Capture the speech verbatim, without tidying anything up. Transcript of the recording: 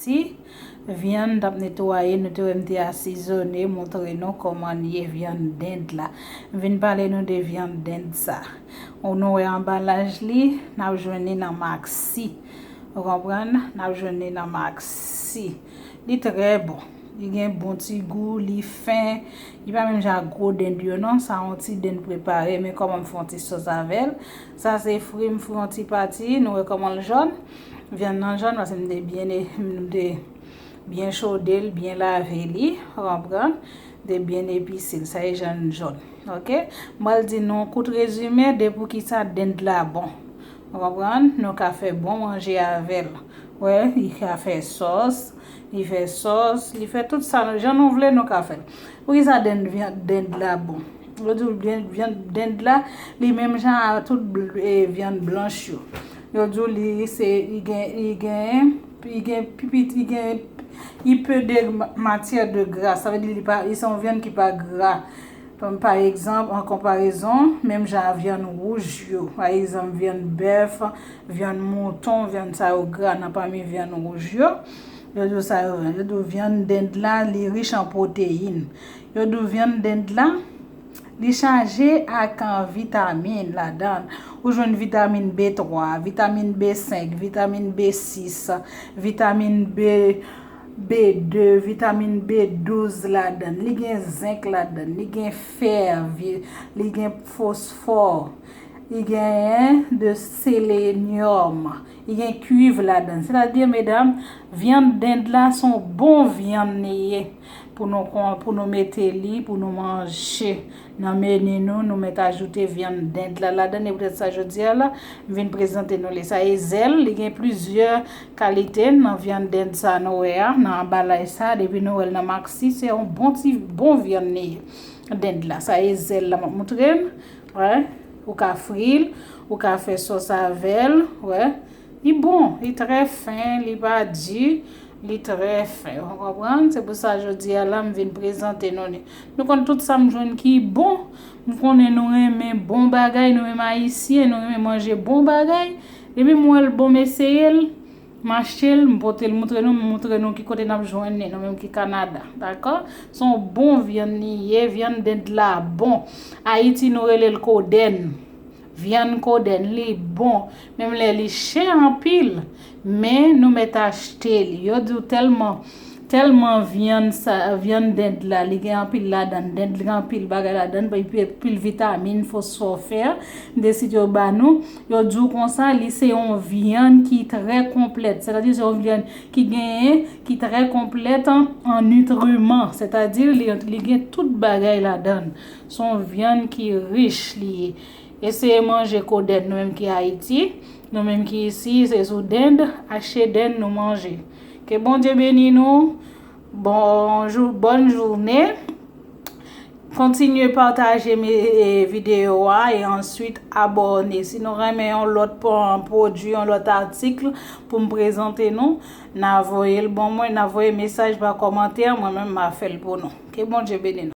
Maxi. Vyann, t ap netwaye, nou te wè m te asizone, montre nou kòman l ye vyann dend la. M vin pale nou de vyann dend sa. Ou nou wè anbalaj li, n ap jwenn li nan Maxi. Ou konprann? N ap jwenn li nan Maxi. Li trè bon. Li gen bon ti gou, li fen. Li pa menm jan ak gwo dend yo non, sa yon ti dend prepare, men kòman m fè yon ti sòs avè l. Sa se fri, m fri yon ti pati, nou wè kòman l jòn. Vyann nan jòn, paske m te byen, e- m te byen chode l, byen lave li, ou konprann? M te byen epise l, sa e jan l jòn. Oke? M pral di nou kout rezime de poukisa dend la bon. Ou konprann? Nou ka fè bon manje avè l. Wè, li ka fè sòs, li fè sòs, li fè tout sa nou, jan nou vle, nou ka fè l. Poukisa dend, vyann, dend la bon? Yo di w vyann, vyann dend la, li menm jan a tout bl- e, vyann blanch yo. Yo di w li se, li gen, li gen, li gen pipit, li gen, li pe de ma- matyè de gra. Sa vle di li pa, li se yon vyann ki pa gra. Kòm pa egzanp, an konparezon, menm jan a vyann wouj yo. Pa egzanp, vyann bèf, vyann mouton, vyann sa yo gra nan pami vyann wouj yo. Yo di w sa yo vyann. Yo di w vyann dend la, li rich an pwoteyin. Yo di w vyann dend la, li chaje ak an vitamin ladan l. Ou jwenn vitamin B twa, vitamin B senk, vitamin B sis, vitamin B, B de, vitamin B douz ladan l. Li gen zenk ladan l, li gen fè, vi- li gen fosfò, li gen de selenyòm, li gen kuiv ladan l. Sètadi, medam, vyann dend la se yon bon vyann li ye pou nou kon- pou nou mete li, pou nou manje. Nan meni nou, nou mèt ajoute vyann dend la ladan l. E poutèt sa, jodi a la, m vin prezante nou li. Sa e zèl, li gen plizyè kalite nan vyann dend sa nou wè a, nan anbalaj sa, depi nou wè l nan Maxi, se yon bon ti, bon vyann li ye. Dend la, sa e zèl la m ap montre n. Wè, ou ka fri l, ou ka fè sòs avè l, wè. Li bon, li trè fen, li pa di, li trè fen. Ou konprann? Se pou sa jodi a la, m vin prezante nou li. Nou konn tout sa m jwenn ki bon. M konnen nou renmen bon bagay, nou menm Ayisyen, nou renmen manje bon bagay. Depi m wè l bon, m eseye l, m achte l, m pote l montre nou, m montre nou ki kote n ap jwenn li, nou menm ki Kanada. Dakò? Se yon bon vyann li ye, vyann dend la bon. Ayiti, nou rele l kodèn. Vyann kodèn, li bon. Menm lè li chè anpil, men nou mèt achte li. Yo di w tèlman, tèlman vyann sa, vyann dend la, li gen anpil ladan l, dend li gen anpil bagay ladan l, epi anpil vitamin, fosfò, fè, m te site yo ba nou. Yo di w konsa, li se yon vyann ki trè konplèt. Sètadi, se yon vyann ki genyen, ki trè konplèt an, an nitriman. Sètadi, li, li gen tout bagay ladan l. Se yon vyann ki rich li ye. Eseye manje kodèn nou menm ki Ayiti. Nou menm ki isi, se sou dend, achte dend nou manje. Ke Bondye beni nou. Bonjou, bòn jounen. Kontinye pataje me- e, videyo a e answit abòne. Si nou renmen yon lòt pwodui, yon lòt atik pou m prezante nou, n a voye l ban mwen, n a voye mesaj pa kòmantè, mwen menm m a fè l pou nou. Ke Bondye beni nou.